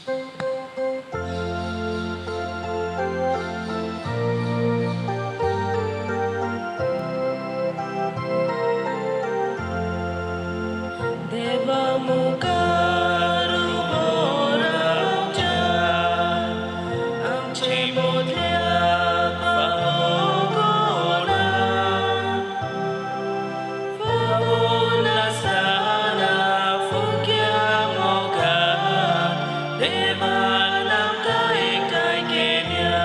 देवा मुखार उबो रावच्या आमचे मदल्या फावो कोणा फावो नासतना फुक्या मोगान देवान आमकां एकठांय केल्या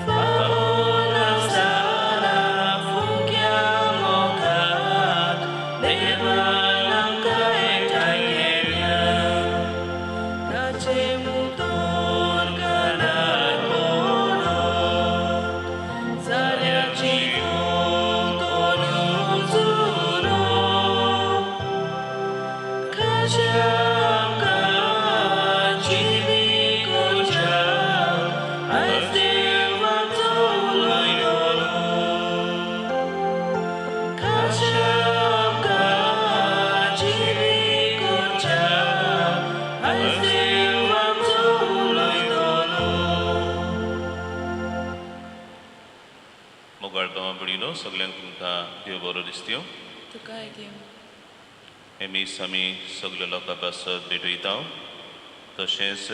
फावो नासतना फुक्या मोगान देवान आमकां एकठांय केल्या ताचे मुतोर कानार पडत जाल्यार जिवूंक कोणूच उरो खाशा आमकां जिवीं करच्याक आयज देव आमचो उलयतलो खाशा आमकां जिवीं करच्याक आयज देव आमचो उलयतलो. मोगाळ भावा भयणीनो, सगल्यांक तुमकां देव बरो दिसत्यो. तुकाय देव. हे मीस आमी सगल्या लोकां पासत भेटयता. तशेंच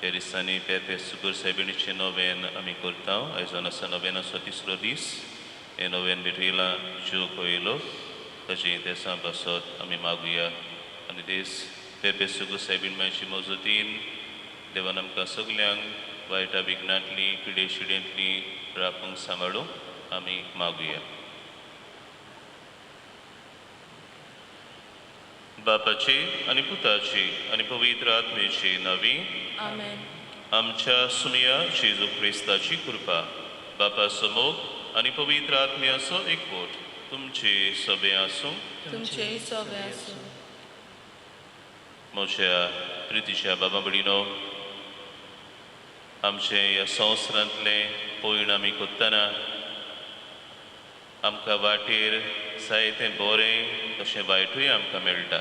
ह्या दिसांनी पेपे सुगूर सायबिणीचें नोवेन आमी करता. आयज जावन आसा नोवेनाचो तिसरो दीस. हें नोवेन भेटयलां ज्यो कोयलो ताची तेसां पासत आमी मागुया आनी दीस पेपे सुगूर सायबीण मायची मजतीन देवान आमकां सगल्यांक वायटा विघ्नांतली पिडे शिडेंतली राखूंक सांबाळूंक आमी मागुया. बापाची आनी पुताची आनी पवित्र आत्मेची नवी. आमेन. आमच्या सुमया जेजू क्रिस्ताची कृपा, बापाचो मोग आनी पवित्र आत्म्याचो एकवट तुमचे सगळे आसूं. तुमचेय सोबे आसूं. म्हज्या प्रितीच्या बाबा भयणीनो, आमचे ह्या संवसारांतलें पयण आमी करतना आमकां वाटेर जायतें बरें तशें वायटूय आमकां मेळटा.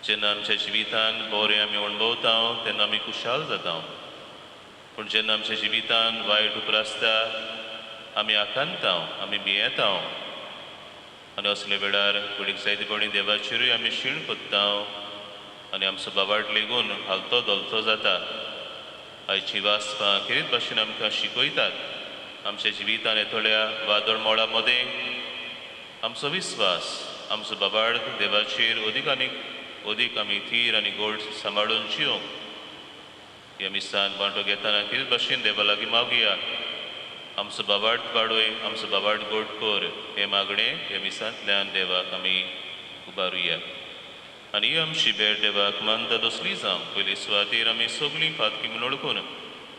जेन्ना आमच्या जिवितान बरें आमी अणभवता तेन्ना आमी खुशाल जाता, पूण जेन्ना आमच्या जिवितान वायट उप्रासता आमी आकांतां, आमी भियेता आनी असल्या वेळार घडीक जायते पणी देवाचेरूय आमी शीण कोत्ता आनी आमचो बाबाट लेगून हालतो धोलतो जाता. आयची वाचपां खेरीत भाशेन आमकां शिकयतात आमच्या जिवितान येतल्या वादळ मोळा मदें आमचो विस्वास, आमचो बाबाड देवाचेर अदीक आनी अदीक आमी थीर आनी गोड सांबाळून जिवंक. ह्या मिसान वांटो घेतना खेरीत भाशेन देवा लागीं मागुया, आमचो बाबाट वाडय, आमचो बाबाट गोड कर. हें मागणें ह्या मिसांतल्यान देवाक आमी उबारुया आनी ही आमची भेट देवाक मानता तसली जावं. पयली सुवातेर आमी सगळीं पातकी म्हूण वळखून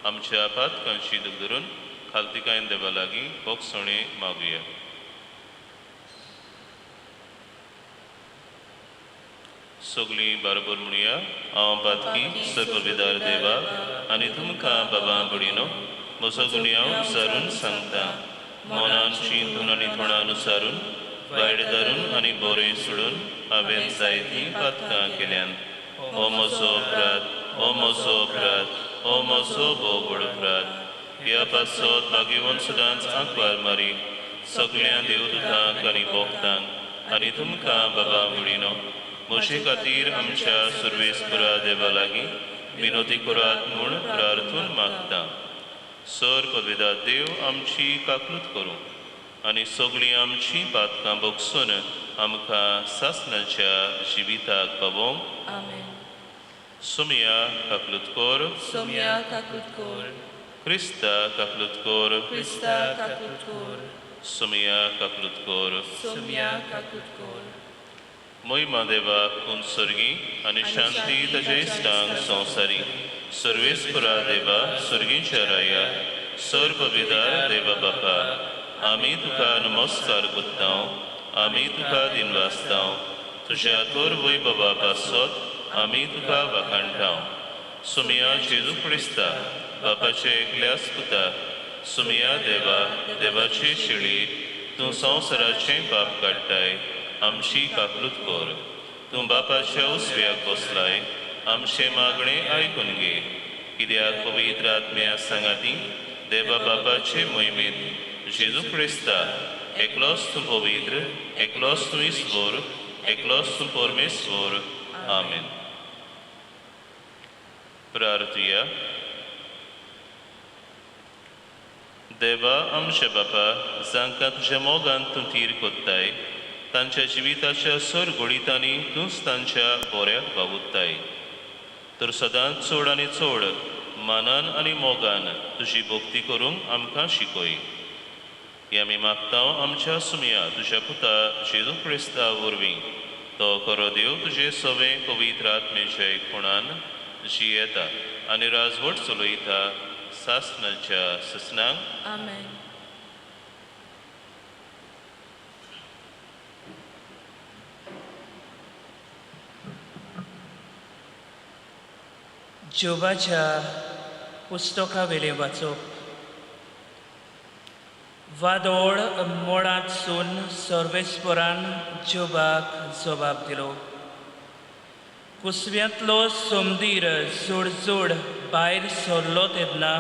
आमच्या पातकांची दूख धरून खालतिकायन देवा लागीं भोगसणें मागुया. सगळीं बरोबर म्हणुया, हांव पातकी सर्वविदार देवा आनी तुमकां बाबा भयणीनो म्हजो गुन्यांव विचारून सांगता. मनान चिंतून आनी तोंडान अनुसारून वायट धरून आनी बरें सोडून हांवें जायतीं पातकां केल्यान. ओ म्हजो अपराध, ओ म्हजो अपराध, ओ म्हजो भोव व्हड अपराध. ह्या पासत भाग्यवंत सदांच आंकवार मारी, सगळ्या देवदूतांक आनी भक्तांक आनी तुमकां बाबा भयणीनो म्हजे खातीर आमच्या सुर्वेस्परा देवा लागीं विनोदी करात म्हूण प्रार्थून मागता. सर पदवेदार देव आमची काकलूत करूं आनी सगळीं आमची पातकां भोगसून आमकां सासणाच्या जिविताक पावोवंक. आमेन. सोमया काकलूत कर. सोमया काकूत कोर. क्रिस्ता काकलूत कर. क्रिस्ता काकूत कोर. सोमया काकलूत कर. सोमया काकूत कोर. महिमा देवाक सर्गी आनी शांती ताच्या इश्टांक संवसारी. सर्वेस्परा देवा, सर्गीच्या राया, सर्वविदार देवा बापा, आमी तुका नमस्कार करता, आमी तुका दिनवासता. तुज्या थोर वैभवा पासत आमी तुका वाखाणटा. सुमया जेजू क्रिस्ता, बापाचे एकल्याच पुता, सुमया देवा, देवाची शिळी, तूं संवसाराचें पाप काडटाय, आमची काकलूत कर. तूं बापाच्या उसव्याक बसलाय. आमचें मागणें आयकून घे, कित्याक पवित्र आत्म्या सांगाती देवा बापाचे मोहिमेंत जेजू क्रिस्ता एकलोच तूं पवित्र, एकलोच तूं ईश्वर, एकलोच तूं परमेश्वर. आमेन. प्रार्थुया. देवा आमच्या बापा, जांकां तुज्या मोगान तूं थीर कोत्ताय, तांच्या जिविताच्या सर घोडितांनी तूंच तांच्या बऱ्याक वावुरताय. तर सदांच चड आनी चड मानान आनी मोगान तुजी भक्ती करूंक आमकां शिकय. हें आमी मागता आमच्या सुमया तुज्या पुता जेजू क्रिस्ता वरवीं. तो खरो देव तुजे सवें पवित्र आत्मेच्या एकपणान जियेता आनी राजवट चलयता सासणाच्या ससनांक. आमेन. जोबाच्या पुस्तकावेलें वाचप. वादोळ मोडांतसून सर्वेस्परान जोबाक जबाब दिलो. कुसव्यांतलो सोमदीर जोडजोड भायर सरलो तेन्ना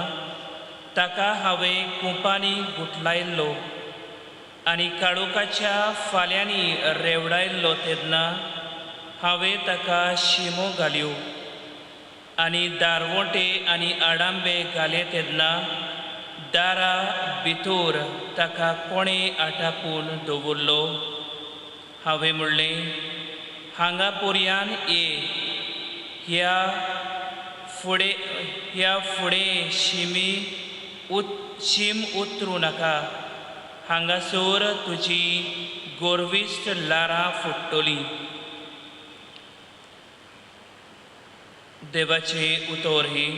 ताका हांवें कुपांनी गुठलायल्लो आनी काळोखाच्या फाल्यांनी रेवडायल्लो तेन्ना हांवें ताका शिमो घाल्यो आनी दारवोंटे आनी आडांबे घाले तेन्ना दारा भितर ताका कोणें आटापून दवरलो. हांवें म्हणलें, हांगा पर्यान ये, ह्या फुडें शिमी शीम उतरूं नाका, हांगासर तुजी गोरविश्ट लारां फुट्टलीं. देवाचें उतर हें.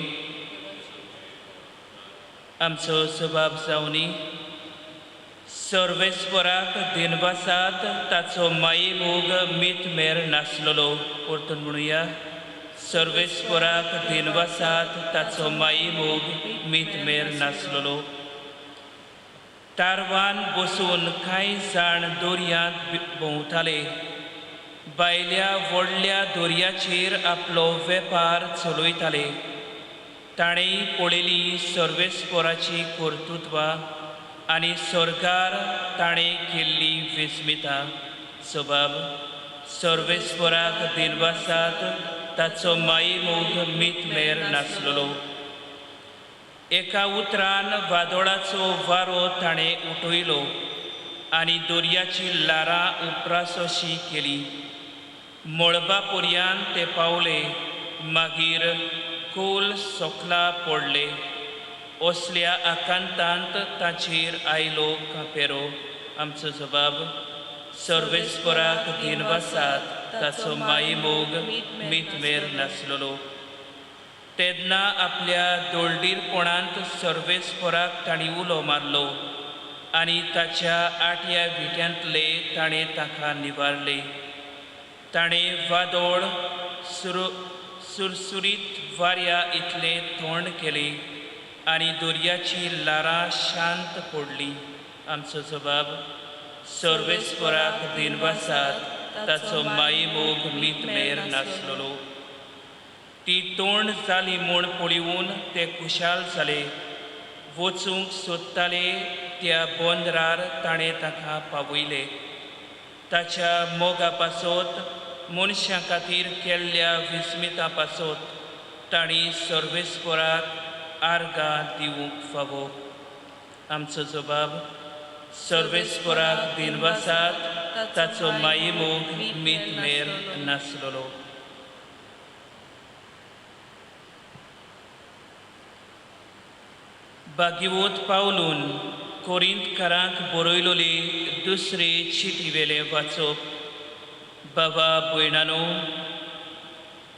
आमचो सबाब जावनी. सर्वेस्वराक दिनवासात, ताचो मायेमोग मीत मेर नासलेलो. परतून म्हणुया, सर्वेस्वराक दिनवासात, ताचो मायेमोग मीत मेर नासलेलो. तारवान बसून कांय जाण दर्यांत भोंवताले. भायल्या व्हडल्या दर्याचेर आपलो वेपार चलयताले. ताणें पळयली सर्वेस्वराची कर्तृत्वां आनी सरकार ताणें केल्ली विस्मिता. सबाब सर्वेस्वराक दिनवासात, ताचो मायेमोग मीत मेर नासलेलो. एका उतरान वादळाचो वारो ताणें उठयलो आनी दर्याची लारां उपरासोशी केली. मळबा पर्यान ते पावले, मागीर खोल सोकला पडले. असल्या आकांतांत ताचेर आयलो कांपेरो. आमचो जबाब, सर्वेस्वराक दिनवासात, ताचो मायेमोग मीत मेर नासलेलो. तेन्ना आपल्या दोळडीरपणांत सर्वेस्वराक तांणी उलो मारलो आनी ताच्या आठ्या विट्यांतले ताणें ताका निवारले. ताणें वादोळ सुरसुरीत वाऱ्या इतलें तोंड केलें आनी दर्याची लारां शांत पडलीं. आमचो जबाब, सर्वेस्वराक दिनवासात, ताचो मायेमोग मीत मेर नासलेलो. ती तोंड जाली म्हूण पळोवन ते खुशाल जाले. वचूंक सोदताले त्या बंदरार ताणें ताका पावयले. ताच्या मोगा पासत मनशां खातीर केल्ल्या विस्मिता पासत तांणी सर्वेस्वराक आर्गां दिवंक फावो. आमचो जबाब, सर्वेस्वराक दिनवासात, ताचो मायेमोग मीत मेर नासलेलो. बागिवोत पावलून कोरिंतकारांक बरयलोली दुसरे चिटीवेलें वाचप. बाबा भयणानो,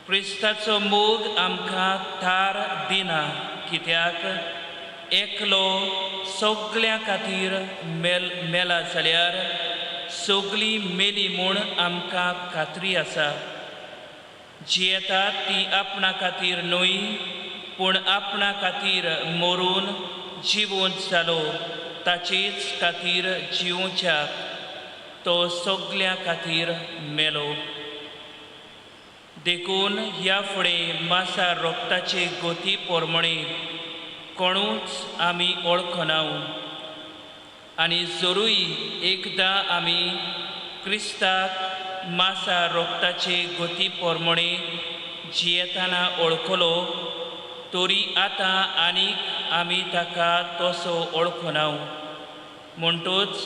क्रिस्ताचो मोग आमकां थार दिना, कित्याक एकलो सगळ्यां खातीर मेला जाल्यार सगळीं मेली म्हूण आमकां खात्री आसा. जियेतात ती आपणा खातीर न्हय, पूण आपणा खातीर मरून जिवंत जालो ताचेच खातीर जिवोवच्याक तो सगळ्यां खातीर मेलो. देखून ह्या फुडें मासा रोगताचे गोती पोरमणे कोणूच आमी वळखनाव आनी जरूय एकदां आमी क्रिस्ताक मासा रोगताचे गोती पोरमणे जियेतना वळखलो तरी आतां आनीक आमी ताका तसो वळखनाव. म्हणटूच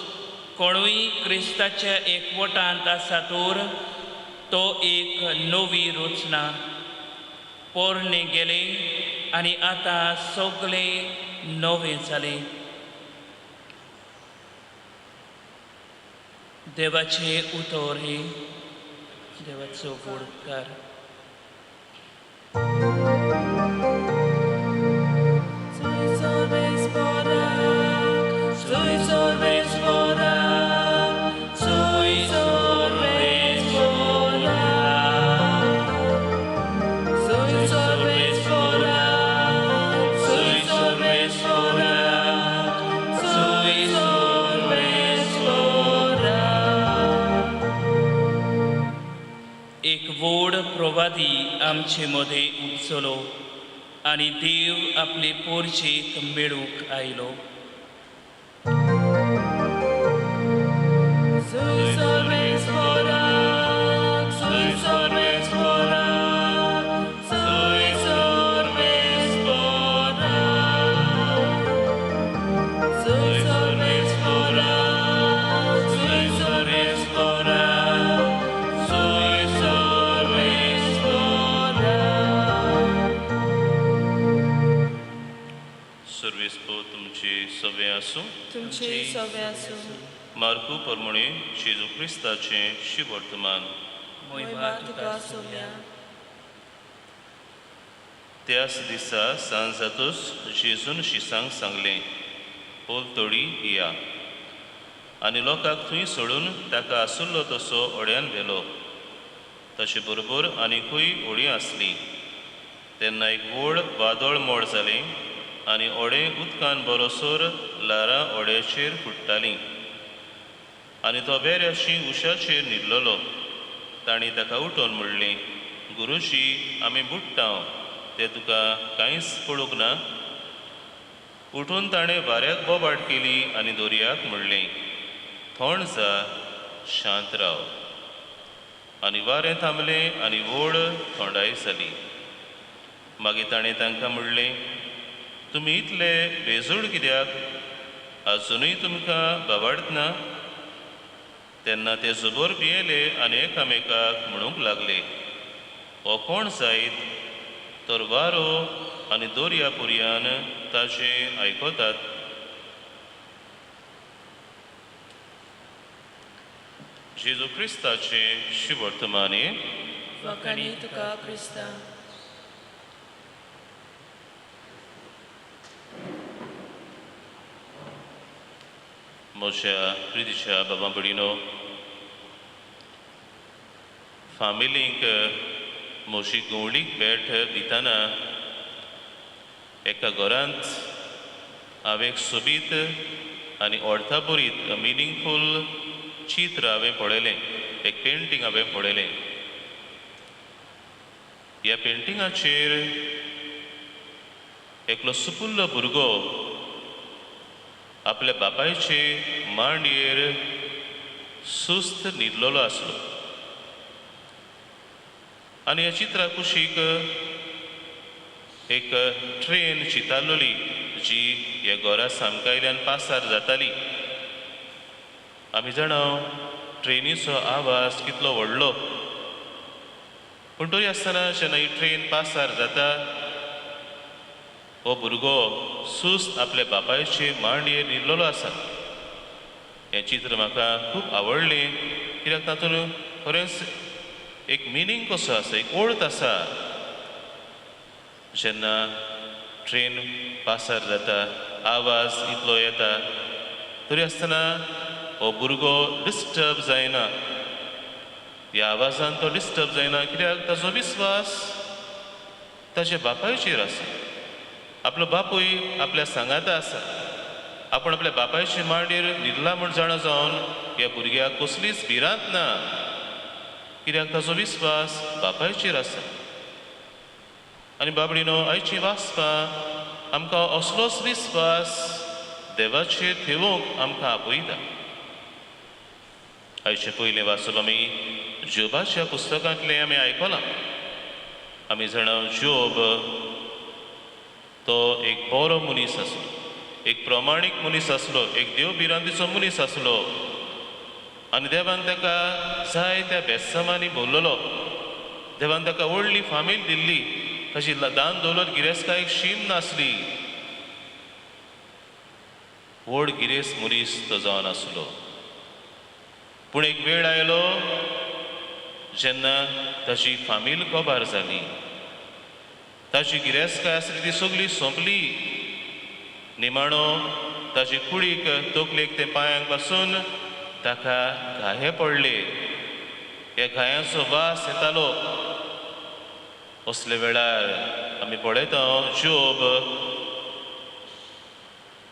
कोणूय क्रिस्ताच्या एकवटांत आसा तर तो एक नवी रचना, पोरणे गेले आनी आतां सगळें नवें जालें. देवाचें उतर हें देवाचो उपकार. एक व्हड प्रवादी आमचे मदें उपसलो आनी देव आपले पोरचेक मेळूंक आयलो. मार्कू परमणे जेजू क्रिस्ताचें शिवर्तमान. त्याच दिसा सांज जातूच जेजून शिसांक सांगलें, पलतडी या. आनी लोकांक थंय सोडून ताका आसुल्लो तसो ओड्यान व्हेलो. ताचे बरोबर आनीकूय ओडी आसली. तेन्ना एक व्हड वादळ मोड जालें आनी ओडें उदकान बरोसर ल्हारां ओड्याचेर फुट्टालीं आनी तो वेऱ्याशी उशाचेर न्हिदलेलो. तांणी ताका उठोवन म्हणलें, गुरुजी, आमी बुडटा, तें तुका कांयच पडूंक ना. उठून ताणें वाऱ्याक बोबाट केली आनी दर्याक म्हणलें, थंड जा, शांत राव. आनी वारें थांबलें आनी व्हड थंडाय जाली. मागीर ताणें तांकां म्हणलें, तुमी इतले बेजोड कित्याक? आजुनूय तुमकां बाबाडतना? तेन्ना ते जबर भियेले आनी एकामेकाक म्हणूंक लागले, हो कोण जायत तर वारो आनी दर्या पुरयान ताचें आयकतात. जेजू क्रिस्ताचें शिवर्तमाने. वखाणी तुका क्रिस्ता. म्हज्या प्रितीच्या बाबा भयणीनो, फामिलींक म्हजी गवळीक भेट दितना एका घरांत हांवें एक सोबीत आनी अर्थाभरीत मिनींगफूल चित्र हांवें पळयलें, एक पेंटींग हांवें पळयलें. ह्या पेंटिंगाचेर एकलो सुपुल्लो भुरगो आपल्या बापायचे मांडयेर सुस्त न्हिदलेलो आसलो आनी ह्या चित्रा कुशीक एक ट्रेन चितारलेली जी ह्या घरा सामकायल्यान पासार जाताली. आमी जाणा ट्रेनीचो आवाज कितलो व्हडलो, पूण तरी आसतना जेन्ना ही ट्रेन पासार जाता हो भुरगो सुस्त आपल्या बापायचे मांडयेर न्हिदलेलो आसा. हें चित्र म्हाका खूब आवडलें कित्याक तातूंत खरेंच एक मिनींग कसो आसा, एक अर्थ आसा. जेन्ना ट्रेन पासार जाता आवाज इतलो येता तरी आसतना हो भुरगो डिस्टर्ब जायना, ह्या आवाजान तो डिस्टर्ब जायना कित्याक ताजो विस्वास ताच्या बापायचेर आसा. आपलो बापूय आपल्या सांगाता आसा. आपण आपल्या बापायचे मांडयेर न्हिदला म्हूण जाणा जावन ह्या भुरग्याक कसलीच भिरांत ना. कित्याक ताचो विस्वास बापायचेर आसा. आनी बाबडीनो आयची वाचपां आमकां असलोच विस्वास देवाचेर ठेवूंक आमकां आपयता. आयचें पयलें वाचप आमी जोबाच्या पुस्तकांतलें आमी आयकलां. आमी जाणा जोब तो एक बरो मनीस आसलो, एक प्रमाणीक मनीस आसलो, एक देव भिरांतीचो मनीस आसलो आनी देवान ताका जाय त्या बेसामांनी भरलेलो. देवान ताका व्हडली फामील दिल्ली, ताची दान दौलत गिरेस्तकायेक शीम नासली. व्हड गिरेस्त मनीस तो जावन आसलो. पूण एक वेळ आयलो जेन्ना ताची फामील कबार जाली, ताची गिरेस्तकाय आसली ती सगळी सोंपली. निमाणो ताची कुडीक तकलेक ते पांयांक पासून ताका घाये पडले. ह्या घायांचो वास येतालो. असले वेळार आमी पळयता जोब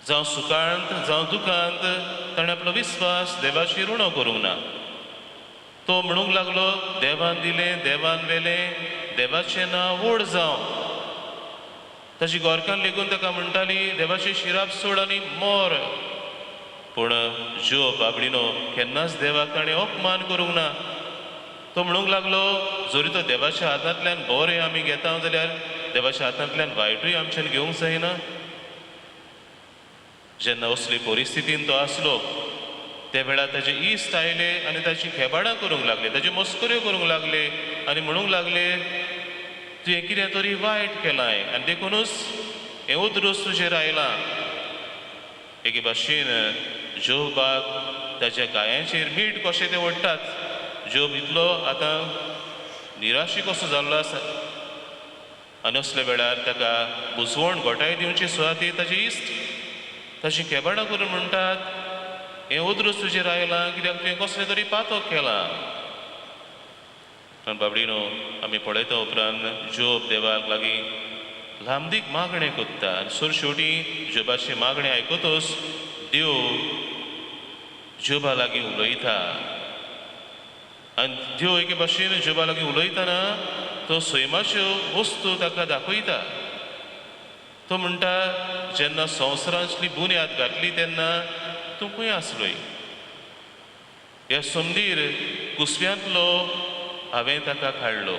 जावं सुखांत जावं दुखांत ताणें आपलो विस्वास देवाचेर उणो करूंक ना. तो म्हणूंक लागलो, देवान दिलें, देवान व्हेलें, देवाचें नांव व्हड जावं. ताची गोरकान लेगून ताका म्हणटाली, देवाचें शिराप सोड आनी मोर. पूण जोब बाबडीनो केन्नाच देवाक ताणें अपमान करूंक ना. तो म्हणूंक लागलो, जरी तो देवाच्या हातांतल्यान बरें आमी घेता जाल्यार देवाच्या हातांतल्यान वायटूय आमच्यान घेवंक जायना. जेन्ना असली परिस्थितीन तो आसलो त्या वेळार ताजे इश्ट आयले आनी ताची खेबाडां करूंक लागले, ताच्यो मस्कऱ्यो करूंक लागले आनी म्हणूंक लागले, तुवें कितें तरी वायट केलां आनी देखुनूच हें उद्रोस तुजेर आयलां. एके भाशेन जोबाक ताच्या गायांचेर मीठ कशें ते ओडटात. जोब इतलो आतां निराशी कसो जाल्लो आसा आनी असल्या वेळार ताका बुजवण घोटाय दिवची सुवातेर ताजे इश्ट ताची खेबाडां करून म्हणटात, हें उद्रोस तुजेर आयलां कित्याक तुवें कसलें तरी पातक केलां. कारण बाबडीनो आमी पळयता उपरांत जोब देवाक लागीं लांबदीक मागणें कोत्ता आनी सर शेवटी जोबाचें मागणें आयकतच देव जोबा लागीं उलयता. आनी देव एके भाशेन जोबा लागीं उलयतना तो सैमाच्यो वस्तू ताका दाखयता. तो म्हणटा, जेन्ना संवसारांतली बुन्याद घातली तेन्ना तूं खंय आसलोय? ह्या समदीर कुसव्यांतलो हांवें ताका काडलो,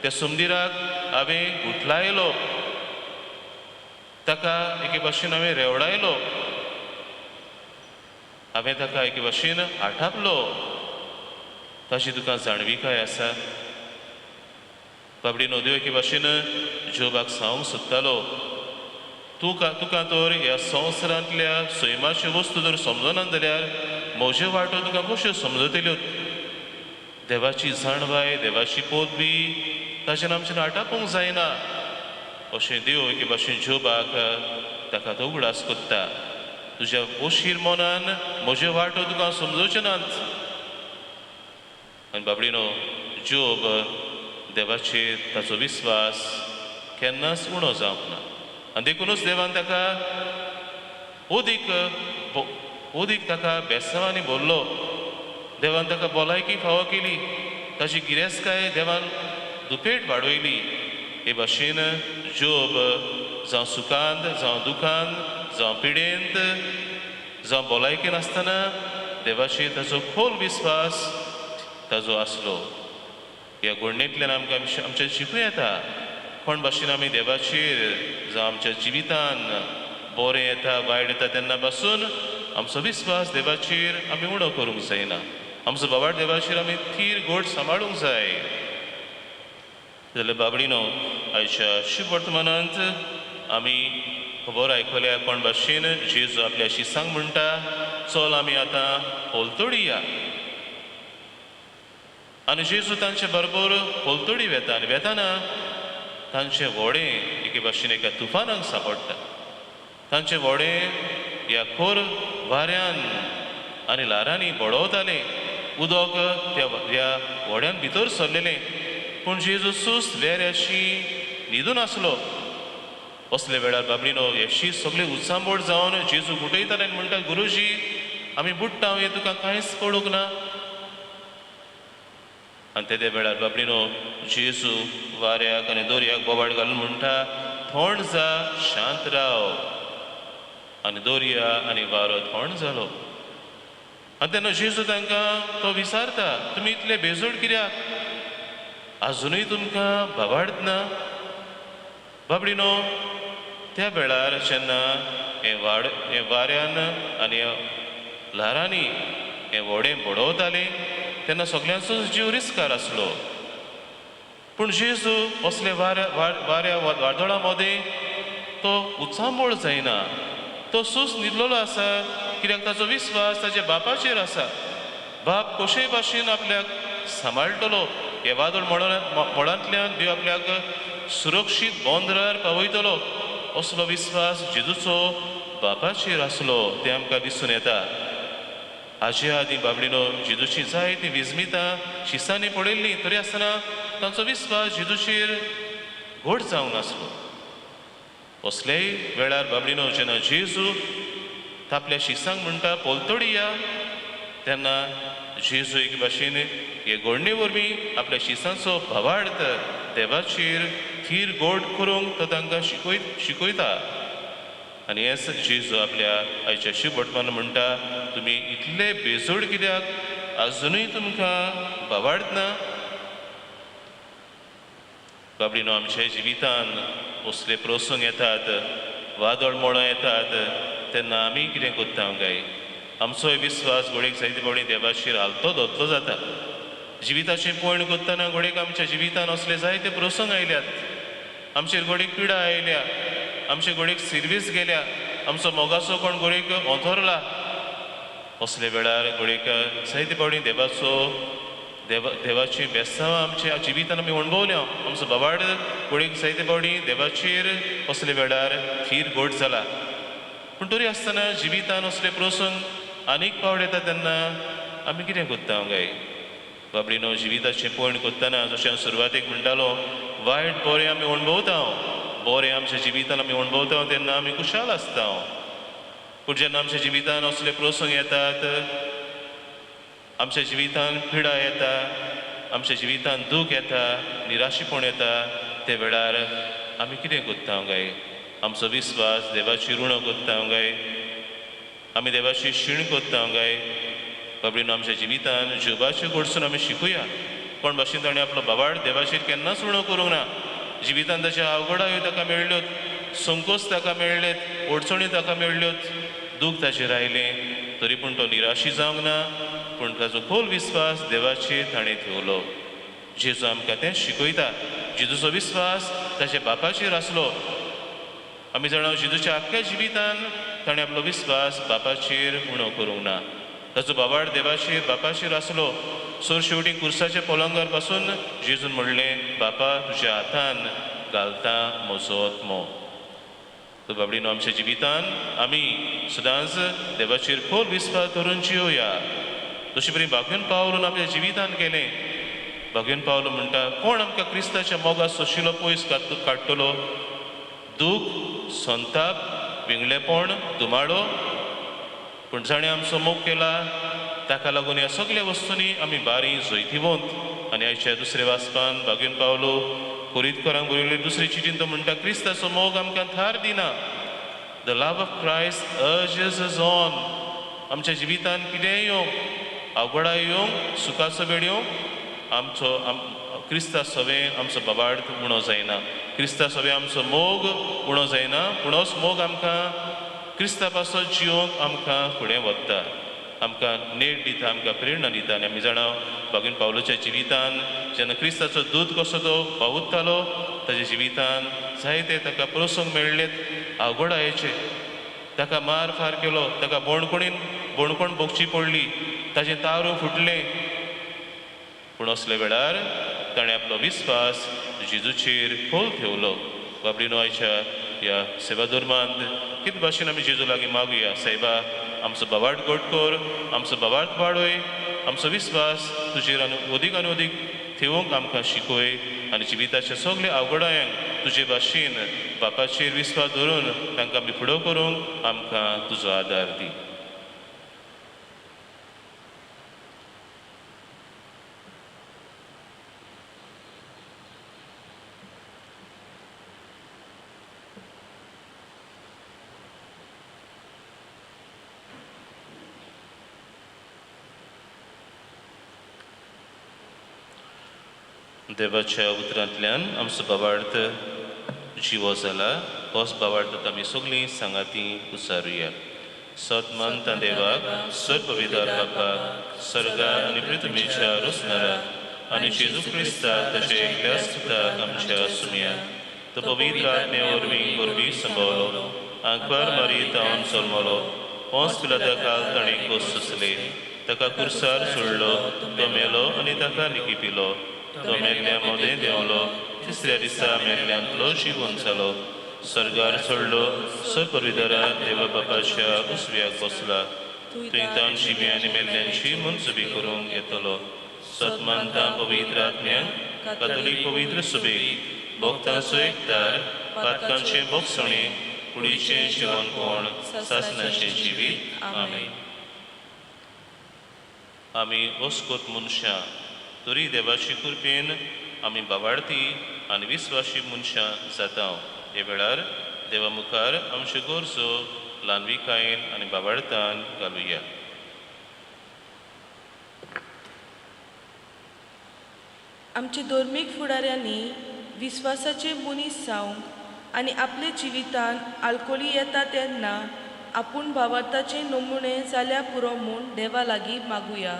त्या समदिराक हांवें गुठलायलो, ताका एके भाशेन हांवें रेवडायलो, हांवें ताका एके भाशेन आठापलो. ताची तुका जाणविकाय आसा? बाबडी नदयो एके भाशेन जोबाक सांगूंक सोदतालो, तुका तर ह्या संवसारांतल्या सैमाच्यो वस्तू जर समजना जाल्यार म्हज्यो वाटो तुका कश्यो समजतल्यो? देवाची जाणवाय, देवाची पदवी ताचेर आमच्यान आटापूंक जायना. अशें देव एके भाशेन जोबाक ताका तो उगडास कोत्ता, तुज्या ओशीर मनान म्हज्यो वाटो तुका समजोवच्यो नात. आनी बाबडीनो जोब देवाचेर ताचो विस्वास केन्नाच उणो जावंक ना आनी देखुनूच देवान ताका ओदीक ताका बेसांवांनी भरलो. देवान ताका भलायकी फावो केली, ताची गिरेस्तकाय देवान दुपेट वाडयली. हे भाशेन जोब जावं सुखांत जावं दुखांत जावं पिडेंत जावं भलायकेन आसतना देवाचेर ताचो खोल विस्वास ताजो आसलो. ह्या घडणेंतल्यान आमकां आमचें शिकूं येता कोण भाशेन आमी देवाचेर जावं आमच्या जिवितान बरें येता वायट येता तेन्ना पासून आमचो विस्वास देवाचेर आमी उणो करूंक जायना. आमचो बाबाट देवाचेर आमी थीर गोड सांबाळूंक जाय. जाल्यार बाबडीनो आयच्या शुभ वर्तमानांत आमी खबर आयकल्या कोण भाशेन जेजू आपल्या शिसांक म्हणटा, चल आमी आतां पलतडी या. आनी जेजू तांचे बरोबर पलतडी वेता आनी वेताना तांचें व्हडें एके भाशेन एका तुफानाक सांपडटा. तांचें व्हडें ह्या खोर वाऱ्यान आनी ल्हारांनी बडोवतालें. उदक त्या ह्या व्हड्यान भितर सरलेलें. पूण जेजू सुस्त वेऱ्याशी न्हिदून आसलो. असल्या वेळार बाबडीनो हे शीत सगळे उचांबळ जावन जेजू उठयताले आनी म्हणटा, गुरुजी आमी बुडटा, हें तुका कांयच पडूंक ना. आनी तेदे वेळार बाबडीनो जेजू वाऱ्याक आनी दर्याक बोवाळ घालून म्हणटा, थोंड जा, शांत राव. आनी दर्या आनी वारो थोंड जालो. आनी तेन्ना जेजू तांकां तो विचारता, तुमी इतले बेजोड कित्याक? आजुनूय तुमकां भावार्थ ना? बाबडीनो त्या वेळार जेन्ना हें वाड हें वाऱ्यान आनी ल्हारांनी हें व्हडें बडोवतालें तेन्ना सगल्यांचोच जीव रिस्कार आसलो. पूण जेजू असले वाऱ्या वाऱ्या वादळां मदें तो उचांबळ जायना, तो सूस न्हिदलेलो आसा, कित्याक ताचो विस्वास ताच्या बापाचेर आसा. बाप कशेय भाशेन आपल्याक सांबाळटलो, हे वादळ मोडांतल्यान देव आपल्याक सुरक्षीत बंदरार पावयतलो असलो विस्वास जेजूचो बापाचेर आसलो तें आमकां दिसून येता. हाजे आदीं बाबडीनो जेजूची जायतीं विजमितां शिसांनी पळयल्लीं, तरी आसतना तांचो विस्वास जेजूचेर घट जावंक नासलो. असलेय वेळार बाबडीनो जेन्ना जेजू आपल्या शिसांक म्हणटा पोलतडी या, तेन्ना जेजू एक भाशेन हे घडणे वरवीं आपल्या शिसांचो भावार्थ देवाचेर थीर गोड करूंक तो तांकां शिकयता. आनी हेच जेजू आपल्या आयच्या शिवभटमान म्हणटा, तुमी इतले बेजोड कित्याक? आजुनूय तुमकां भावार्थ ना? बाबडीनो आमच्या जिवितान असले प्रसंग येतात, वादळ मोडां येतात, तेन्ना आमी कितें करता काय? आमचोय विस्वास घोडेक जायते फावटी देवाचेर हालतो धोतलो जाता. जिविताचें पयण करतना घोडेक आमच्या जिवितान असले जायते प्रसंग आयल्यात, आमचेर घोडेक पिडा आयल्या, आमचे घोडेक सिर्वीस गेल्या, आमचो मोगाचो कोण घोडेक ओंथोरला. असले वेळार घोडेक जायते फावटी देवाचो देवाची बेसांवां आमच्या जिवितान आमी अणभवल्या. आमचो बाबाड घोडेक जायते फावटी देवाचेर असले वेळार थीर गोड जाला. पूण तरी आसतना जिवितान असले प्रसंग आनीक पावट येता तेन्ना आमी कितें करता काय? बाबडीनो जिविताचें पयण करतना जशें हांव सुरवातेक म्हणटालो, वायट बरें आमी अणभवता, बरें आमच्या जिवितान आमी अणभवता तेन्ना आमी खुशाल आसता. पूण जेन्ना आमच्या जिवितान असले प्रसंग येतात, आमच्या जिवितान पिडा येता, आमच्या जिवितान दूख येता, निराशेपण येता, ते वेळार आमी कितें करता काय? आमचो विस्वास देवाची ऋण करता काय? आमी देवाची शीण करता काय? बाबडीनो आमच्या जिवितान जिवाचे कडसून आमी शिकूया. कोण भाशेन ताणें आपलो बाबाड देवाचेर केन्नाच उणो करूंक ना. जिवितान ताच्या अवघडायो ताका मेळ्ळ्योत, संकोच ताका मेळ्ळेत, अडचणी ताका मेळ्ळ्योत, दूख ताचेर आयलें, तरी पूण तो निराशी जावंक ना, पूण ताचो खोल विस्वास देवाचेर ताणें ठेवलो. जेजू आमकां तें शिकयता. जेजूचो विस्वास ताच्या बापाचेर आसलो. आमी जाणा जेजूच्या आख्ख्या जिवितान ताणें आपलो विस्वास बापाचेर उणो करूंक ना. ताचो बाबाड देवाचेर बापाचेर आसलो. सोर शेवटी कुर्साच्या पलंगार पासून जेजून म्हणलें, बापा तुज्या हातान घालता म्हजो आत्मो. तर बाबडीनो आमच्या जिवितान आमी सदांच देवाचेर खोल विस्वास धरून जियोया. जशें बरी बागेवन पावलून आमच्या जिवितान केलें. बागेवन पावलो म्हणटा, कोण आमकां क्रिस्ताच्या मोगा सोशिलो पयस काडटलो? दूख, संताप, विंगलेपण, धुमाडो. पूण जाणें आमचो मोग केला ताका लागून ह्या सगल्या वस्तूंनी आमी बारी जैतिवंत. आनी आयच्या दुसऱ्या वाचपान बागेवन पावलो कोरितकरांक बरयल्ले दुसरे चिटीन तो म्हणटा, क्रिस्ताचो मोग आमकां थार दिना. The love of Christ urges us on. आमच्या जिवितान कितेंय येवंक, अवघडां येवंक, सुखाचो वेळ येवंक, आमचो क्रिस्ता सवें आमचो बाबार्थ उणो जायना, क्रिस्ता सवें आमचो मोग उणो जायना, पूण होच मोग आमकां क्रिस्ता पासत जिवंक आमकां फुडें वता, आमकां नेट दिता, आमकां प्रेरणा दिता. आनी आमी जाणा बागेवन पावलोच्या जिवितान जेन्ना क्रिस्ताचो दूत कसो तो पावतालो, ताच्या जिवितान जायते ताका प्रसंग मेळ्ळेत, अवघडायेचे, ताका मार फार केलो, ताका बोणकोणीन बोणकोण भोगची पडली, ताचें तारू फुटलें. पूण असल्या वेळार ताणें आपलो विस्वास जेजूचेर खोल ठेवलो. बाबडीनो आयच्या ह्या सेवा धर्मांत कितें भाशेन आमी जेजू लागीं मागुया, सायबा आमचो बाबार्थ घट कर, आमचो बाबार्थ वाडय, आमचो विस्वास तुजेर आनी अदीक आनी अदीक ठेवूंक आमकां शिकय आनी जिविताच्या सगल्या अवघडायांक तुजे भाशेन बापाचेर विस्वास धरून तांकां आमी फुडो करूंक आमकां तुजो आदार दी. देवाच्या उतरांतल्यान आमचो भावार्थ जिवो जाला. होच भावार्थ आमी सगळीं सांगाती उचारुया. सत मानता देवाक, सत पवित्र बापाक, सर्गा आनी पृथ्वीच्या रचणाराक, आनी जेजू क्रिस्ताक ताच्या एकल्याच पुताक आमच्या सुमया, तो पवित्र आत्मे वरवीं गोरवी संभवलो, आंकवार मारी तावन जल्मलो, पोंस पिलाता काल ताणें कोस सोंसले, ताका कुर्सार सोडलो, तो मेलो आनी ताका लिखिपिलो, तो मेल्ल्या मदें देंवलो, तिसऱ्या दिसा मेल्ल्यांतलो जिवन जालो, सर्गार चडलो, सपरिदरा देवा बापाच्या उजव्याक बसला, थंय तान शिबी आनी मेल्ल्यांची मनसुबी करूंक येतलो. सत मानता पवित्र आत्म्यांक, कातोलीक पवित्र सुबेक, भक्तांचो एकतार, पातकांचें बोगसणें, कुडीचें जिवनपण, सासणाचें जिवीत. आमेन. आमी ओस्कोत मनशां तरी देवाची कृपेन आमी बावाडती आनी विस्वाशी मनशां जाता. हे वेळार देवा मुखार आमच्यो गरजो ल्हानविकायेन आनी बावाडतान घालुया. आमचे धर्मीक फुडाऱ्यांनी विस्वासाचे मनीस जावंक आनी आपले जिवितान आलकोली येता तेन्ना आपूण भावार्थाचे नमुने जाल्या पुरो म्हूण देवा लागीं मागुया.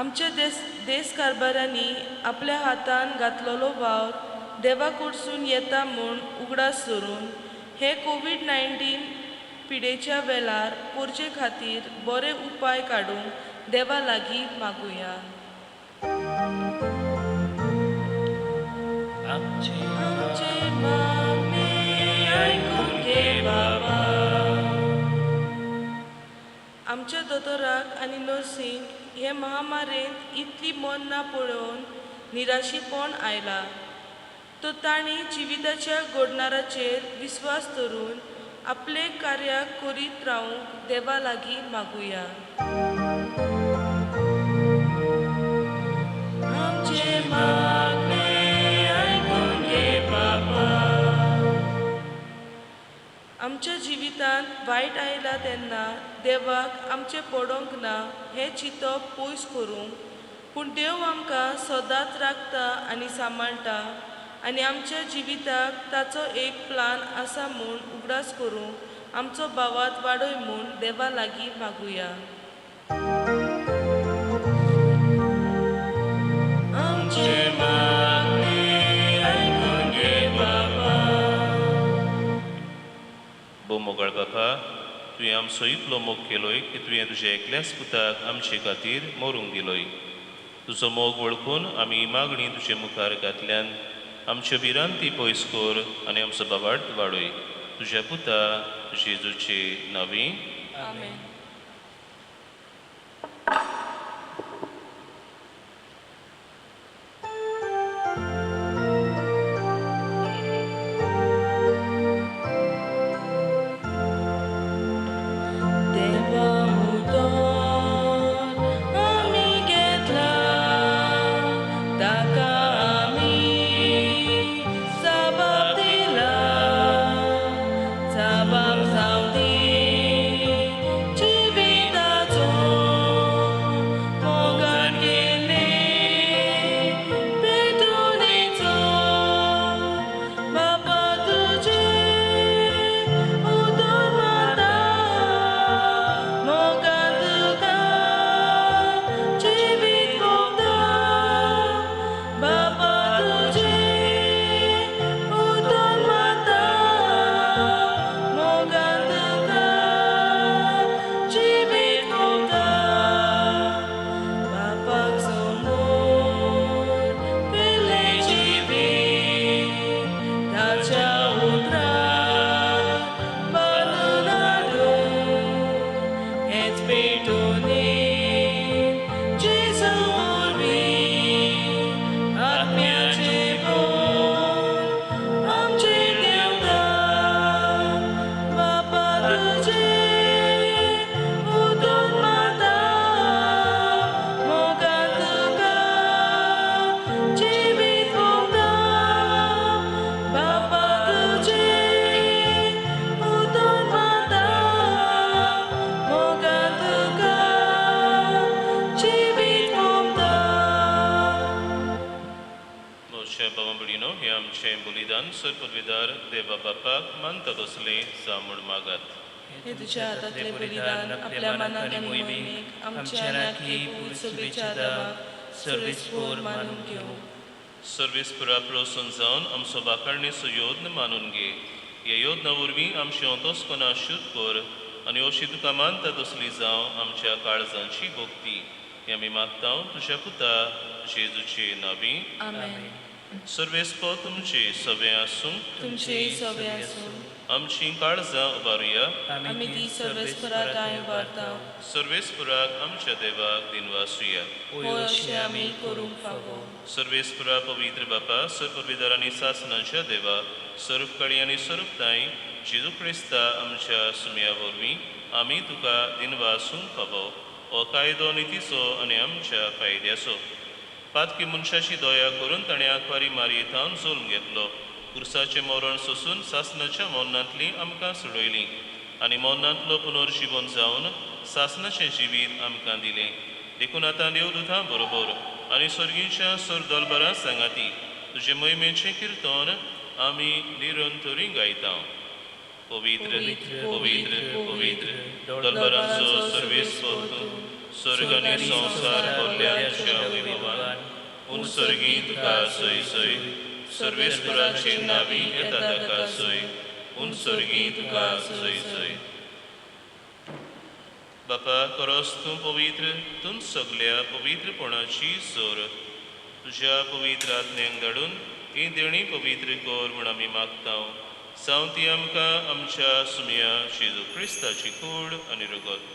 आमच्या देश कारभारांनी आपल्या हातान घातलेलो वावर देवा कडसून येता म्हूण उगडास धरून हे कोवीड-19 पिडेच्या वेळार पोरचे खातीर बरे उपाय काडूंक देवा लागीं मागुया. आमचे मागणें आयकून घे बाबा. आमच्या दोतोराक आनी नर्सींक हे महामारेंत इतली मरणां पळोवन निराशीपण आयला, तर तांणी जिविताच्या घडणाराचेर विस्वास धरून आपले कार्याक करीत रावंक देवा लागीं मागुया. आमचे मागणें आयकून घे बाबा. आमच्या जिवितांत वायट आयला तेन्ना देवाक आमचें पडोंक ना हें चिंतप पयस करूंक, पूण देव आमकां सदांच राखता आनी सांबाळटा आनी आमच्या जिविताक ताचो एक प्लान आसा म्हूण उगडास करूंक आमचो भावार्थ वाडय म्हूण देवा लागीं मागुया. आमचें मागणें आयकून घे बाबा. भोव मोगाळ बापा, तुवें आमचो इतलो मोग केलोय की तुवें तुज्या एकल्याच पुताक आमचे खातीर मरूंक दिलोय. तुजो मोग वळखून आमी मागणी तुजे मुखार घातल्यान आमच्यो भिरांती पयस कर आनी आमचो भावार्थ वाडय. तुज्या पुता जेजूचे नांवी. आमेन. बलिदान सरपदवीदार देवा बापाक मानता तसलें जावं म्हूण मागात. हे तुझ्या हातांतलें बलिदान आपल्या मनाक आनी मोहिमेक आमच्या नाकी सभेच्या देवाक सर्वेस्पोर मानून घेवं. सर्वेस्पुरा प्रसन्न जावन आमचो बाकारणीचो योद्न मानून घे. ह्या योजना वरवीं आमचें अंतस्कना शुद्ध कर आनी अशी तुका मानता तसली जावं आमच्या काळजांची भक्ती. हें आमी मागता तुज्या पुता जेजूचे नावी. आमेन. सर्वेस्पो तुमचे सगळें आसूं. तुमचेय सगळे आसूं. आमची काळजां उबारुया. आमी ती सर्वेस्परा ठांय उबारता. सर्वेस्पुराक आमच्या देवाक दिनवासुया. होय, अशें आमी करूंक फावो. सर्वेस्पुरा पवित्र बापा, सर्वविदार आनी सासनाच्या देवा, सर्वकाळी आनी सर्वताय जेजू क्रिस्ता आमच्या सुमया वरवीं आमी तुका दिनवासूंक फावो. हो कायदो नितीचो आनी आमच्या फायद्याचो. पातकी मनशाची दया करून ताणें आंकवारी मारये थावन जल्म घेतलो. कुर्साचें मरण सोसून सासनाच्या मरणांतली आमकां सोडयली आनी मरणांतलो पुनर्जिवन जावन सासनाचें जिवीत आमकां दिलें. देखून आतां देवदूतां बरोबर आनी सर्गीच्या सरदलबरां सांगाती तुजे मोहिमेचें किर्तन आमी निरंतरी गायता. पवित्र पवित्र पवित्र दलबरांचो सर्वेस्पर तूं, स्वर्ग आनी संवसार भरल्या तुज्या वैभवान. पूण सर्गी तुका सोय सोय, सर्वेस्पराचे नावी येता ताका सोय, पूण सर्गी तुका सोय सोय. बापा, खरोच तूं पवित्र, तूं सगल्या पवित्रपणाची जोर. तुज्या पवित्र आत्म्यांक धाडून ही देणी पवित्र कर म्हूण आमी मागता. जावं ती आमकां आमच्या सुमया जेजू क्रिस्ताची कूड आनी रगत.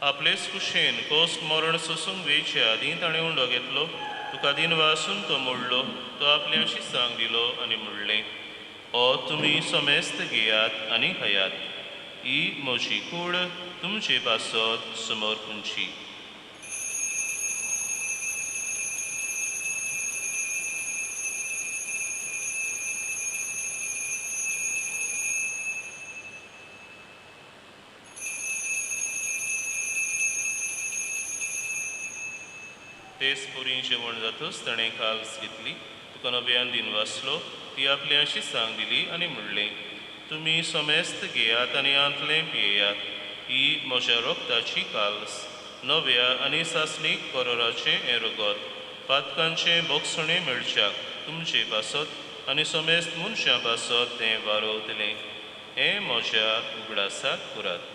आपलेच कुशेन कोस मरण सोसूंक वेचे आदीं ताणें उंडो घेतलो, तुका दिनवासून तो मोडलो, तो आपल्या शिसांक दिलो आनी म्हणलें, हो तुमी समेस्त घेयात आनी खायात. ही म्हजी कूड तुमचे पासत समर्पूंची. तेच पुरी जेवण जातच ताणें काल्स घेतली, तुका नव्यान दिन वाचलो, ती आपल्या शिसांक दिली आनी म्हणलें, तुमी समेस्त घेयात आनी आंतलें पियेयात. ही म्हज्या रोगताची काल्स, नव्या आनी सासणीक करोराचें हें रगत, पातकांचें बोगसणें मेळच्याक तुमचे पासत आनी समेस्त मनशां पासत तें वारोवतलें. हें म्हज्या उगडासाक करात.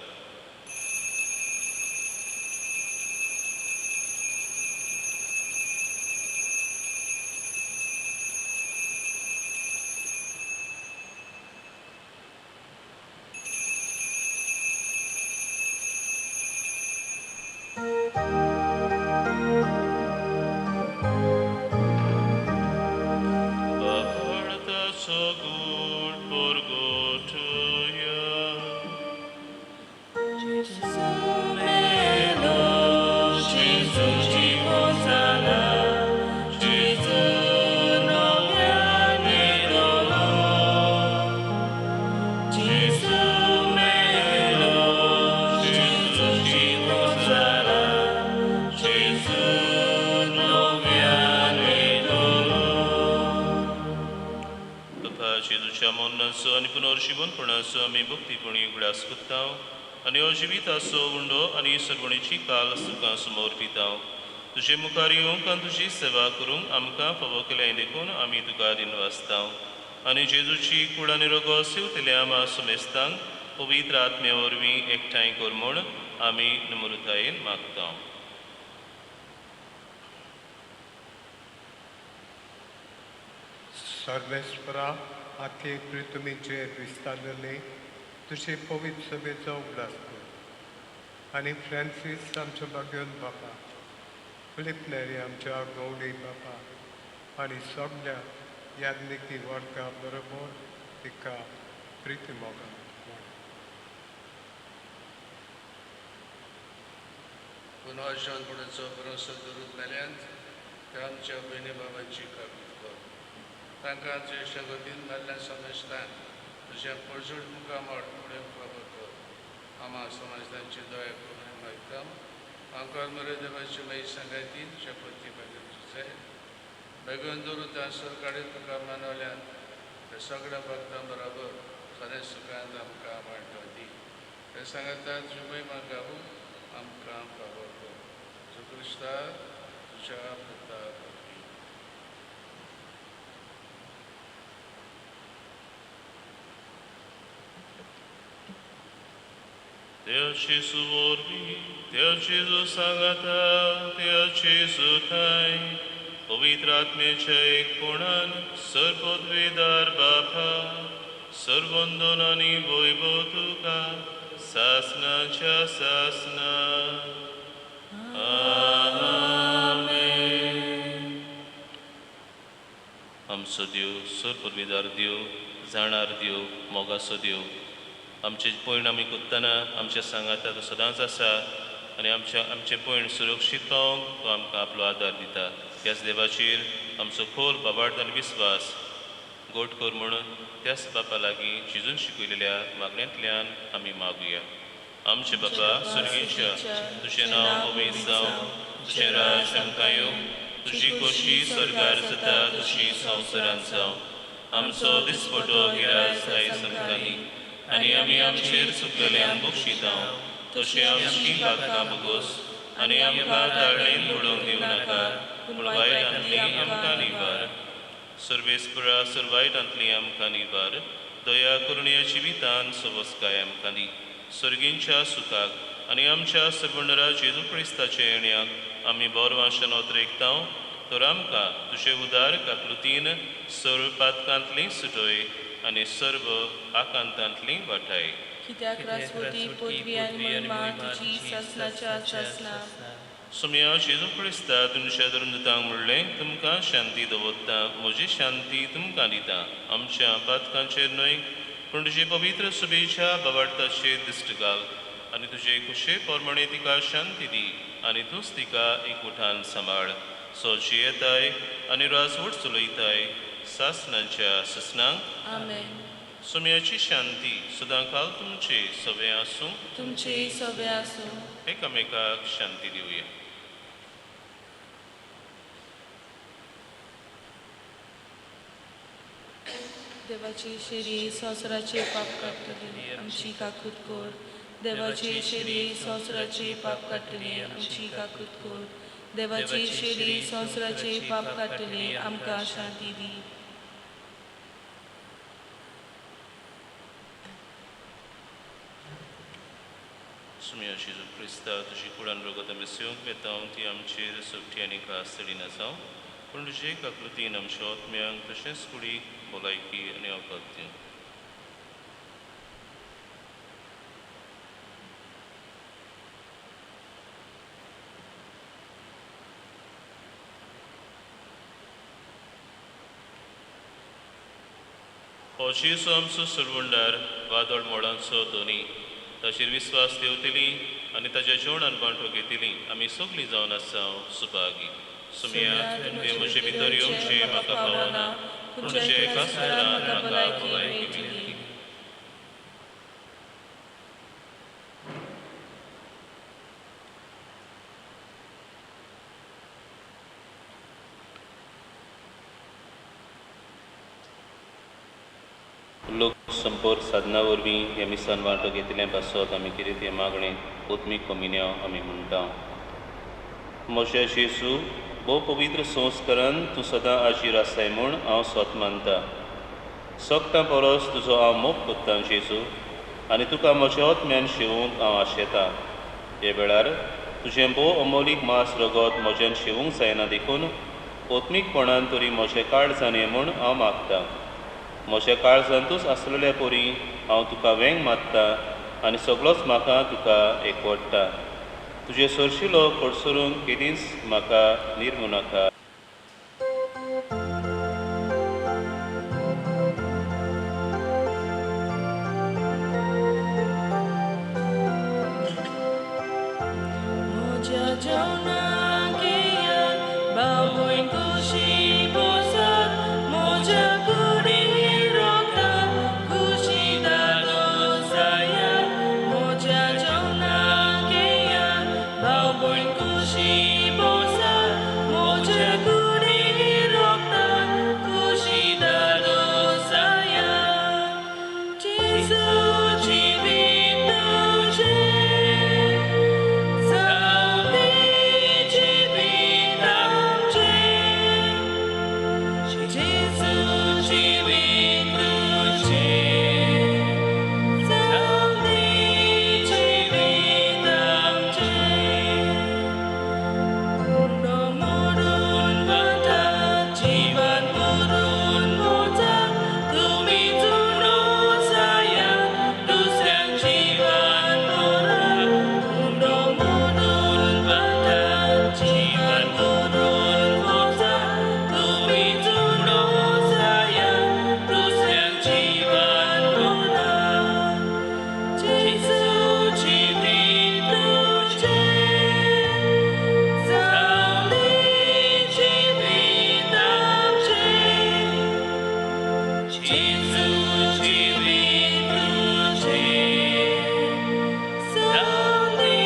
बापाचो गूण परगटुया. जेजूच्या मरणाचो आनी पुनर्जिवनपणाचो आमी भक्तीपणी उगडास करता आनी हो जिविताचो उंडो आनी सर्वणीची काल तुका समर्पिता. तुजे मुखार येवंक आनी तुजी सेवा करूंक आमकां फावो केलें देखून आमी तुका दिनवासता. आनी जेजूची कूड आनी रगत सेवतल्या आमा समेस्तांक पवित्र आत्म्या वरवीं एकठांय कर म्हूण आमी नम्रतायेन मागता. सर्वेस्परा आती प्रितुमीचेर विस्तारलेले तुजे पवित्र सभेचो उगडास कर आनी फ्रांसीस आमच्या बागेवन बापा, फिलीप नेरी आमच्या गौडी बापा आनी सगल्या याज्ञिकी वर्गा बरोबर तिका प्रिती मोगान वाड. पुनर्जीवनपणाचो भरोसो धरून मेल्यांत त्या आमच्या भयणी बाबांची काबीत कर. तांकां ज्येश्ठ गतीन मेल्ल्या समेस्तान तुज्या परजूड मुखामळ पळोवंक फावो कर. आमा समाजांची दया करून मागता. आंकर मरे देवाची माई सांगाती शपथी भाग्याची जाय. बेगून दवरून त्या काडीत तुका मानवल्यान त्या सगळ्या भक्तां बराबर सदांच सुखांत आमकां वांटो दी. ते सांगता तुजी म्हयमा गावूं आमकां फावो कर. जेजू क्रिस्ता तुज्या पुता वरवीं. देव जेजू वरवीं, देव जेजू सांगाता, देव जेजू ठांय, पवित्र आत्म्याच्या एकपणान सर्वोद्वेदार बापा, सर्वंदन आनी वैभव तुका सासनाच्या सासना. आमेन. आमचो देव सर्वोद्वेदार देव, जाणार देव, मोगाचो देव, आमचे पयण आमी कोत्तना आमच्या सांगाता तो सदांच आसा आनी आमचें पयण सुरक्षीत पावोवंक तो आमकां आपलो आदार दिता. त्याच देवाचेर आमचो खोल बाबार्थ आनी विस्वास गोट कर म्हणून त्याच बापा लागीं शिजून शिकयलेल्या मागण्यांतल्यान आमी मागुया. आमचे बापा स्वर्गीच्या, तुजें नांव पवित्र जावं, तुजें राज आमकां येवं, तुजी खोशी स्वर्गार जाता तशी संवसारांत जावं. आमचो दिसपटो गिरास आयज आमकां दी आनी आमी आमचेर चुकलेल्यांक बक्षिता तशें आमची पातकां भोगोस आनी आमकां ताळणेन बुडोवंक दिवं नाका, पूण वायटांतली आमकां निवार. सर्वेस्परा सर वायटांतली आमकां निवार. दया करून ह्या जिवितान सवस्काय आमकां दी. सर्गींच्या सुखाक आनी आमच्या सर्वणरा जेजू क्रिस्ताच्या येण्याक आमी बोरवांशान ओतरेकता, तर आमकां तुजे उदार काकलुतीन सर्व पातकांतली सुटय आनी सर्व आकांतांतली वाटाय. कित्याक रासवती पदवी आनी महिमा तुजी सासनाच्या सासना. सुमया जेजू क्रिस्ता तुमच्या धर्मदूतांक म्हणलें, तुमकां शांती दवरता, म्हजी शांती तुमकां दिता. आमच्या पातकांचेर न्हय पूण तुजे पवित्र सुबेच्या बाबार्थाचेर दिश्ट घाल आनी तुजे खुशे प्रमाणे तिका शांती दी आनी तूंच तिका एकवटान सांबाळ. सो जियेताय आनी राजवट चलयताय सासनाच्या ससनांक. आमेन. सुम्याची शांती सदां काल तुमचे सवे आसूं. तुमचे सवे आसूं. एकामेकाक शांती दिवया. देवाची शेरी संवसाराचे पाप काडटली आमची काकूत कर. देवाची शेरी संवसाराचे पाप काडटली आमची काकूत कर. देवाची शेरी संवसाराचे पाप काडटली आमकां शांती दी. सुम्या जेजू क्रिस्ता तुजी कुडान रगत आमी सेवंक वेता ती आमचेर सोपटी आनी खास चडिना जावं, पूण तुजे काकलुतीन आमच्या आत्म्यांक तशेंच कुडीक भलायकी आनी अवकाश दिवं. हो जेजू आमचो सरवंडार वादळ मोडांचो धनी, ताचेर विस्वास दवरतली आनी ताच्या जेवणान वांटो घेतली आमी सगळीं जावन आसा सुभागी. सुमया तुवें म्हजे भितर येवचें म्हाका फावना, पूण तुज्या एका सुत्रान म्हाका भलायकी मेळटली. लोक संपर्क साधना वरवीं ह्या मिसान वांटो घेतिल्ले पासत आमी कितें तें मागणें आत्मीक कमिन्यांव आमी म्हणटा. म्हज्या जेजू, भोव पवित्र संस्कारान तूं सदां आजीर आसाय म्हूण हांव स्वत मानता. सगटां परस तुजो हांव मोग कोत्तां जेजू, आनी तुका म्हज्या आत्म्यान शेवूंक हांव आशेतां. हे वेळार तुजें भोव अमोलीक मांस रगत म्हज्यान शेवूंक जायना देखून आत्मीकपणान तरी म्हजें काळजान ये म्हूण हांव मागतां. म्हज्या काळजांतूच आसलेल्या परी हांव तुका वेंग मारता आनी सगळोच म्हाका तुका एकवटता. तुजे सरशिलो कडसरून केदींच म्हाका निर्मू नाका. Kushi bosa, moja kuri. जेजू जिवीत तुजें, जावं दी जिवीत आमचें. जेजू जिवीत तुजें, जावं दी जिवीत आमचें. उंडो मोडून वता, जिवन भरून वता, तुमी जुनो साया, दुसऱ्यांक जिवन भरा. उंडो मोडून वता, जिवन भरून वता, तुमी जुनो साया, दुसऱ्यांक जिवन भरा. जेजू जिवीत तुजें, जावं दी जिवीत आमचें. जेजू जिवीत तुजें, जावं दी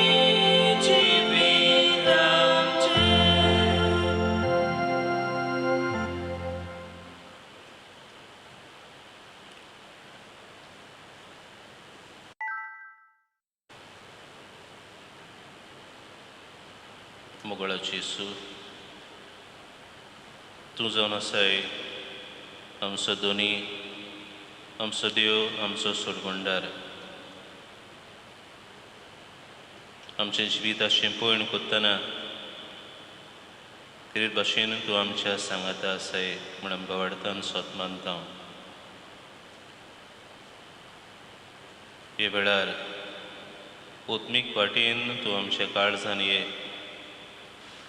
जिवीत आमचें. मोगाळा जेजू, तूं जावन आसाय आमचो दोनी, आमचो देव, आमचो सोडगुंडार. आमचें जिवीत पयण कोत्तना खेरीत भाशेन तूं आमच्या सांगाता आसाय म्हूण आमकां वाडतान सोत मानता. हे वेळार ओत्मीक वाटेन तूं आमच्या काळजान ये,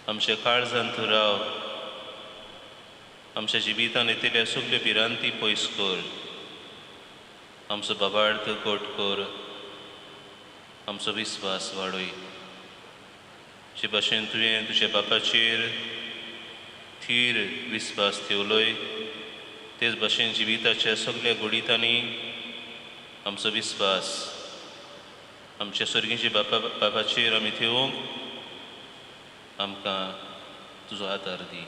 आमच्या काळजान तूं राव, आमच्या जिवितान येतल्या सगल्यो भिरांती पयस कर, आमचो बाबार्थ गोट कर, आमचो विस्वास वाडय. जे भाशेन तुवें तुज्या बापाचेर थीर विस्वास ठेवलोय, तेच भाशेन जिविताच्या सगल्या घडितांनी आमचो विस्वास आमच्या सर्गीच्या बापाचेर आमी ठेवूंक आमकां तुजो आदार दी.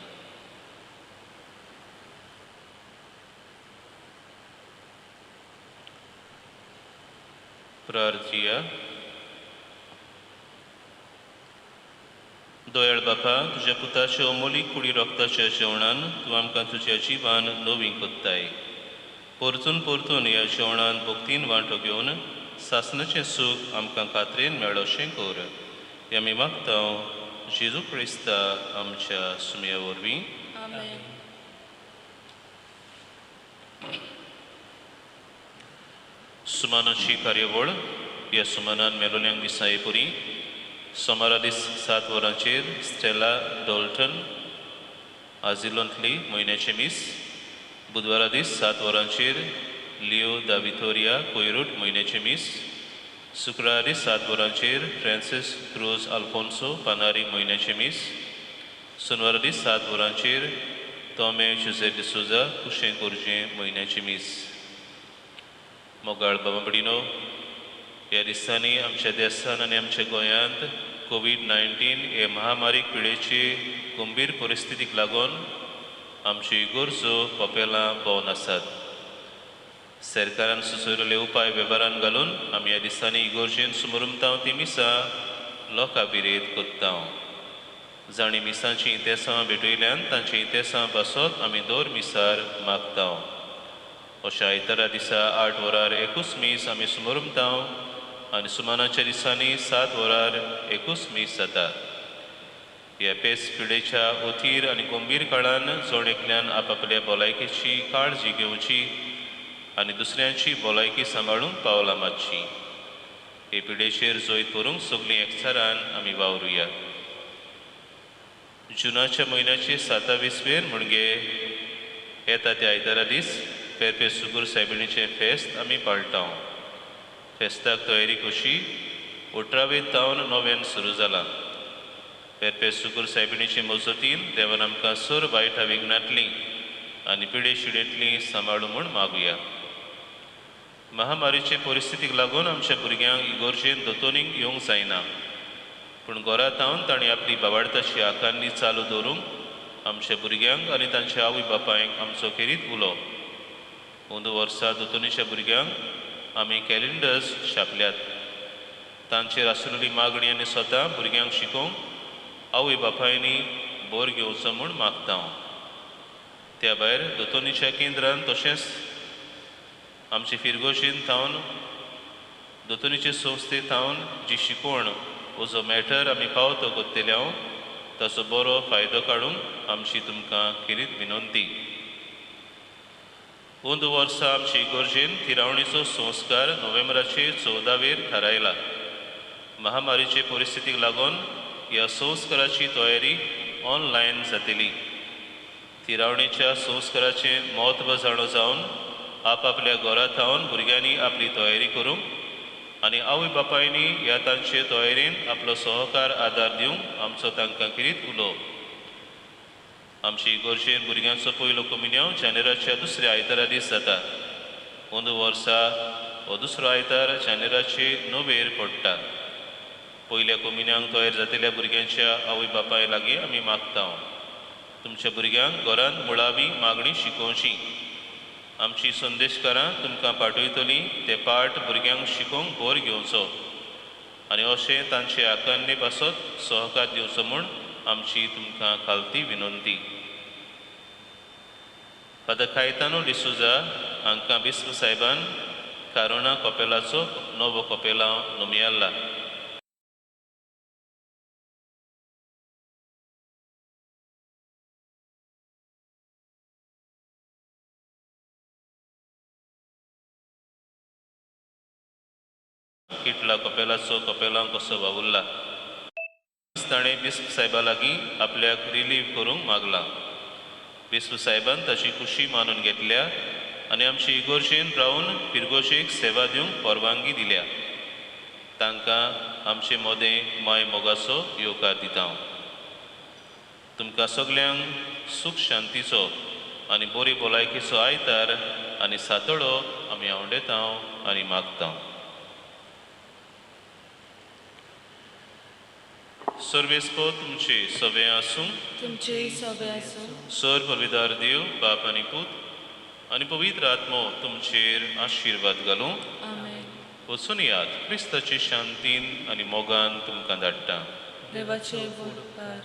प्रार्थिया. दयाळ बापा, तुज्या पुताच्या अमोलीक कुडी रोगताच्या जेवणान तूं आमकां तुज्या जिवान नवी कोत्ताय. परतून परतून ह्या जेवणान भक्तीन वांटो घेवन सासणाचें सूख आमकां खात्रेन मेळोशें कर. हें आमी मागता जेजू क्रिस्ता आमच्या सुमया वरवीं. आमेन. सुमानाची कार्यावळ. ह्या सुमानान मेलोल्यांक मिसाये पुरी. सोमारा दीस 7 वरांचेर स्टेला डॉल्टन आझिलोंतली म्हयन्याचें मीस. बुधवारा दीस 7 वरांचेर लिओ दा वितोरिया कोयरूट म्हयन्याचें मीस. शुक्रारा दीस 7 वरांचेर फ्रांसीस क्रूज आल्फोन्सो पानारी म्हयन्याचें मीस. सोनवारा दीस 7 वरांचेर तोमे जुझे डिसोजा कुशें कोरजें म्हयन्याचें मीस. मोगाळ बाबा भयणीनो, ह्या दिसांनी आमच्या देसान आनी आमच्या गोंयांत कोवीड-19 हे महामारी पिडेचे गंभीर परिस्थितीक लागून आमच्यो इगर्जो कपेलां भोंवन आसात. सरकारान सुचयलेले उपाय वेव्हारान घालून आमी ह्या दिसांनी इगर्जेन सुमरुमतांव ती मिसां लोकां विरेत कोत्तांव. जांणी मिसांची इतेसां भेटयल्यान तांची इतेसां पासत आमी दर मिसार मागतांव. अशा आयतारा दिसा 8 वरार एकूच मीस आमी सुमरुमतांव आनी सुमानाच्या दिसांनी 7 वरार एकूच मीस जाता. ह्या पेस पिडेच्या अथीर आनी गंभीर काळान जण एकल्यान आपापल्या भलायकेची काळजी घेवची आनी दुसऱ्यांची भलायकी सांबाळूंक पावलां मारची. हे पिडेचेर जैत करूंक सगळीं एकचारान आमी वावरुया. जुनाच्या म्हयन्याचे 27वेर म्हणजे येता त्या आयतारा दीस पेरपे सुगूर सायबिणीचें फेस्त आमी पाळटांव. फेस्ताक तयारी कशी 18वे तावन नव्यान सुरू जालां. पेरपे सुगूर सायबिणीचे मजतीन देवान आमकां सर वायट विघ्नांतली आनी पिडे शिडेंतली सांबाळू म्हूण मागुया. महामारीचे परिस्थितीक लागून आमच्या भुरग्यांक इगर्जेन दोतोनीक येवंक जायना, पूण घरा तावन तांणी आपली बाबाडताची आकारणी चालू दवरूंक आमच्या भुरग्यांक आनी तांच्या आवय बापायक आमचो खेरीत उलो. अंदू वर्सा दोतोनीच्या भुरग्यांक आमी कॅलेंडर्स छापल्यात. तांचेर आसलेली मागणी आनी स्वता भुरग्यांक शिकोवंक आवय बापायनी बोर घेवचो म्हूण मागता हांव. त्या भायर दोतोनीच्या केंद्रान तशेंच आमचे फिरगोशीन थावन दोतोनीचे संस्थे थावन जी शिकवण वो जो मॅटर आमी पावतो कोत्तेले हांव ताचो बरो फायदो काडूंक आमची तुमकां खेरीत विनंती. अंदू वर्सा आमची इगर्जेन थिरावणीचो संस्कार नोव्हेंबराचे 14वेर थारायला. महामारीचे परिस्थितीक लागून ह्या संस्काराची तयारी ऑनलायन जातली. थिरावणीच्या संस्काराचें म्हत्व जाणो जावन आपआपल्या घरा थावन भुरग्यांनी आपली तयारी करूंक आनी आवय बापायनी ह्या तांचे तयारेन आपलो सहकार आदार दिवंक आमचो तांकां खेरीत उलो. आमची इगर्जेन भुरग्यांचो पयलो कोमिन्यांव जानेराच्या दुसऱ्या आयतारा दीस जाता. अंदू वर्सा हो दुसरो आयतार जानेराचे 9वेर पडटा. पयल्या कोमिन्यांक तयार जातल्या भुरग्यांच्या आवय बापाय लागीं आमी मागता तुमच्या भुरग्यांक घरांत मुळावी मागणी शिकोवची. आमची संदेशकारां तुमकां पाठयतलीं ते पाठ भुरग्यांक शिकोवंक भर घेवचो आनी अशें तांचे आकान्ने पासत सहकार दिवचो म्हूण आमची तुमकां खालती विनंती. फादर कायतानो डिसोजा हांकां बिस्प साहेबान कारोणा कपेलाचो नवो कपेलांव नोमियाल्ला. किटला कपेलाचो कपेलांव कसो वावुरला ताणें बिस्प साहेबा लागीं आपल्याक रिलीव करूंक मागलां. बिस्प साहेबान ताची खुशी मानून घेतल्या आनी आमची इगर्जेन रावन फिरगोजेक सेवा दिवंक परवानगी दिल्या. तांकां आमचे मदें माय मोगाचो येवकार दिता हांव. तुमकां सगल्यांक सूख शांतीचो आनी बरी भलायकेचो आयतार आनी सातोळो आमी आवडेता आनी मागता. सर्वेस्पो तुमचे सवे आसूं, तुमचे सवे आसूं. सर पवित्र देव बाप आनी पूत आनी पवित्र आत्मो तुमचेर आशिर्वाद घालूं. आमेन. वचून याद क्रिस्ताचे शांतीन आनी मोगान तुमकां धाडटा. देवाचे उपकार.